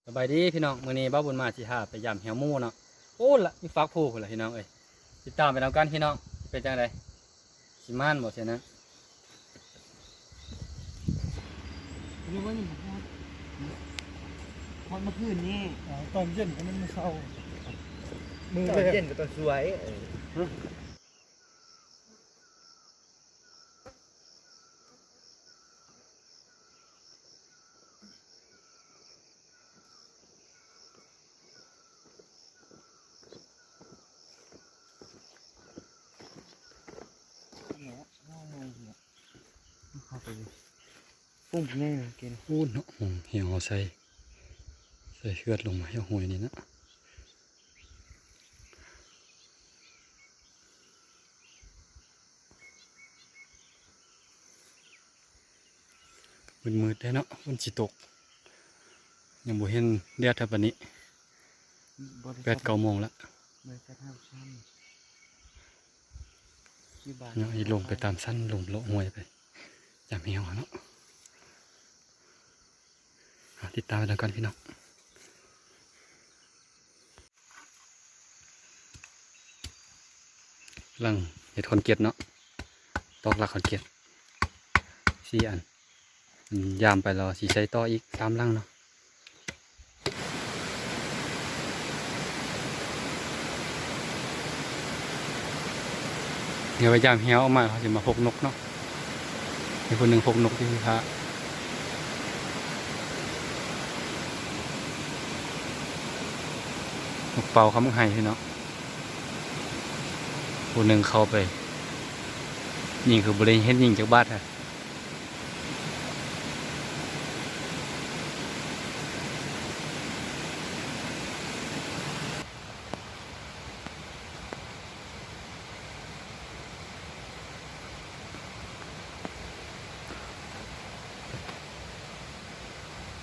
ສະບາຍດີພີ່ນ້ອງ ມື້ນີ້ບ່າວບຸນມາຊິພາໄປຢາມແຮ້ວໝູເນາະ. ໂອ້ ລະຢູ່ຟາກພູພຸ້ນລະພີ່ນ້ອງເອີຍ ຕິດຕາມໄປນຳກັນພີ່ນ້ອງ. ເປັນຈັ່ງໃດ ຊິໝານບໍ່ເທື່ອນັ້ນ? ຍັງວ່າຍັງບໍ່ຮອດ ຮອດເມື່ອຄືນນີ້. ອໍ ຕອນເຢັນກໍມັນເຊົ້າ ມື້ຕອນເຢັນກໍຕອນສວຍ ເອີ. ພຸ້ນເນາະ ເຮົາໃສ່ ໃສ່ເຂືອດລົງມາເຮັດຫ້ວຍນີ້ນະ. ມືດໆແທ້ເນາະ ຝົນຊິຕົກ ຍັງບໍ່ເຫັນແດດເທື່ອປານນີ້. ບໍ່ໄດ້ ແປດເກົ້າໂມງລະ ບໍ່ໄດ້ຈັດຫ້າງຊ້ຳ ຢູ່ບ້ານ ເນາະ ລົງໄປຕາມສັນ ລົງເລາະຫ້ວຍໄປ ຢາມແຮ້ວເນາະ. ອ່າ ຕິດຕາມໄປນຳກັນພີ່ນ້ອງ. ຫຼັງເຮັດຄອນກຣີດເນາະ ຕອກຫຼັກຄອນກຣີດສີ່ອັນ ຢາມໄປແລ້ວຊິໃສ່ຕໍ່ອີກສາມຫຼັງເນາະ. ດຽວໄປຢາມແຮ້ວອອກມາ ເຮົາຊິມາພົກນົກເນາະ. ມີຜູ້ໜຶ່ງພົກນົກຢູ່ທີ່ພະ ນົກເປົ້າຄຳໄຫພີ່ນ້ອງ. ຜູ້ໜຶ່ງເຂົ້າໄປຍິງ ຄືບໍ່ໄດ້ເຫັນຍິງຈັກບາດ.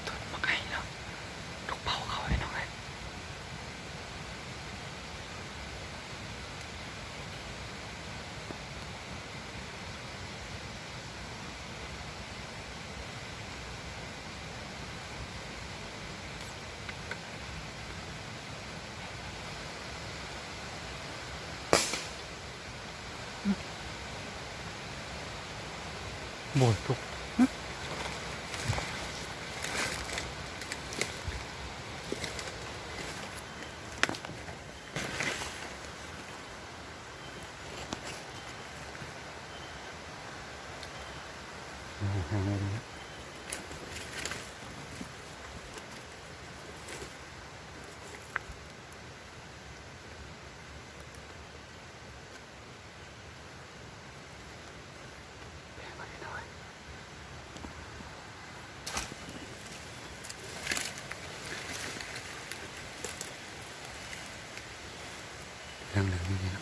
ຕົ້ນໝາກໄຫເນາະ ນົກເປົ້າເຂົ້າໄອ້ນ້ອງເອີຍ. ໂອ້ຍ ທຸກ ທາງເດີນນີ້ເນາະ.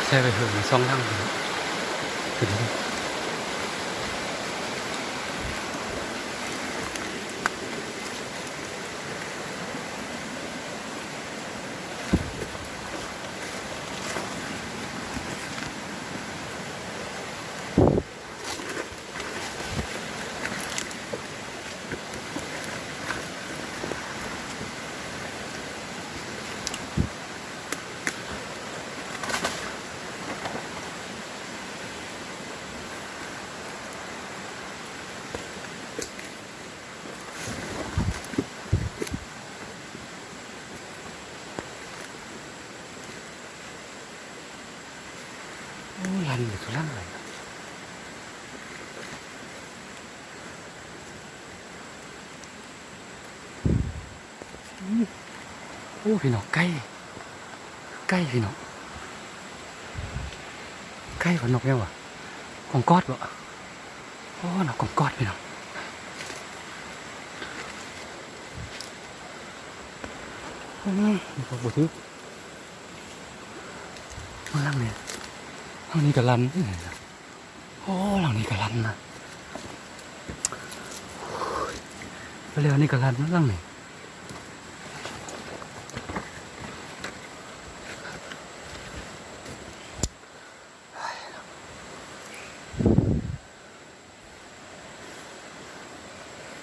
ໃຊ້ໄປເຖິງສອງຫຼັງພຸ້ນ ຂຶ້ນ. ໂອ້ ລັນຢູ່ຂ້າງຫຼັງເລີຍ. ໂອ້ ພີ່ນ້ອງ ໄກ່ ໄກ່ພີ່ນ້ອງ ໄກ່ບໍ່ ນົກຫຍັງຫວາ ກອງກອດບໍ່? ໂອ້ ນົກກອງກອດພີ່ນ້ອງ. ອືມ ບໍ່ຖືກ ມາຫຼັງນີ້ ຫຼັງນີ້ກໍລັນ. ໂອ້ ຫຼັງນີ້ກໍລັນນະ ໄປແລ້ວ ນີ້ກໍລັນນະ ຫຼັງນີ້.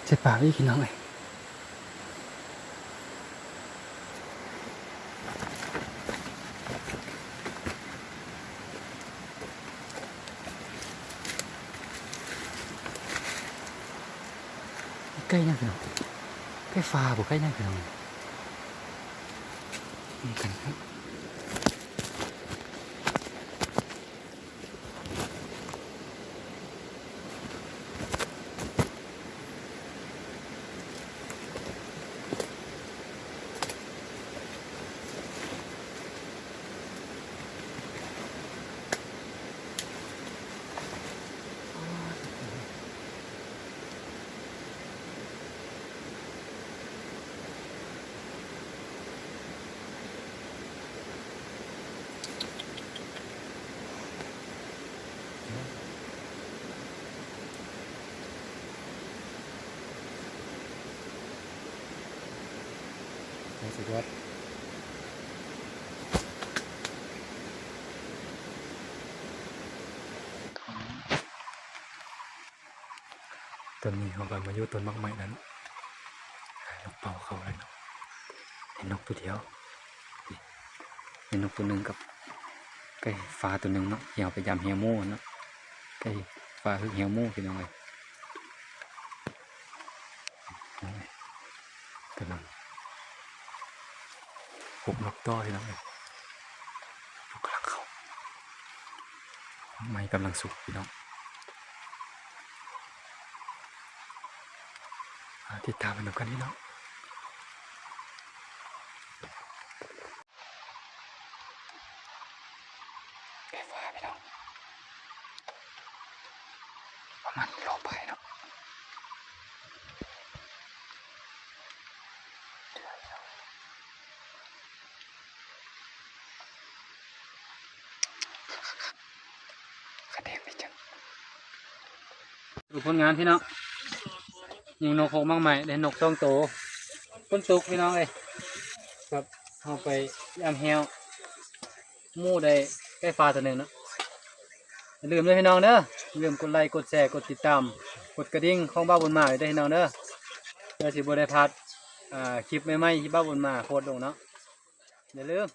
ໃສ່ປາກອີກ ພີ່ນ້ອງເອີຍ. ໄກ່ຫຍັງພີ່ນ້ອງ? ໄກ່ຟ້າບໍ່? ໄກ່ຫຍັງພີ່ນ້ອງ? ນີ້ກັນເນາະ. ຕອນນີ້ເຮົາກໍມາຢູ່ຕົ້ນໝາກໄມ້ແລ້ວເນາະ. ນົກເປົ່າເຂົ້າແລ້ວເນາະ. ເຫັນນົກຕົວດຽວ ນີ້ ເຫັນນົກຕົວໜຶ່ງກັບໄກ່ຟ້າຕົວໜຶ່ງເນາະ ທີ່ເຮົາໄປຢາມແຮວໝູເນາະ. ໄກ່ຟ້າຮຶກແຮວໝູ ພີ່ນ້ອງເອີຍ. ກຳລັງ ພົກນົກຕໍ່ ພີ່ນ້ອງເອີຍ. ນົກກຳລັງເຂົ້າ ໝາກໄມ້ກຳລັງສຸກ ພີ່ນ້ອງ. ມາຕິດຕາມໄປນຳກັນ ພີ່ນ້ອງ. ໄຟຟ້າ ພີ່ນ້ອງ ປະມານໂລປາຍເນາະ. ຂະແໜງໄປຈັງ ດູຜົນງານ ພີ່ນ້ອງ. ຍິງນົກຫົກໝາກໄມ້ ໄດ້ນົກສອງໂຕ. ຝົນຕົກ ພີ່ນ້ອງເອີຍ. ຄັບ ເຮົາໄປຢາມແຮວໝູ ໄດ້ໄກ່ຟ້າໂຕໜຶ່ງເນາະ. ຢ່າລືມເດີ ພີ່ນ້ອງເດີ ຢ່າລືມກົດໄລ ກົດແຊ ກົດຕິດຕາມ ກົດກະດິ່ງຂອງບ່າວບຸນມາໄວ້ເດີ ພີ່ນ້ອງເດີ ເພື່ອຊິບໍ່ໄດ້ພາດ ອ່າ ຄລິບໃໝ່ໆ ທີ່ບ່າວບຸນມາໂພສລົງເນາະ. ຢ່າລືມ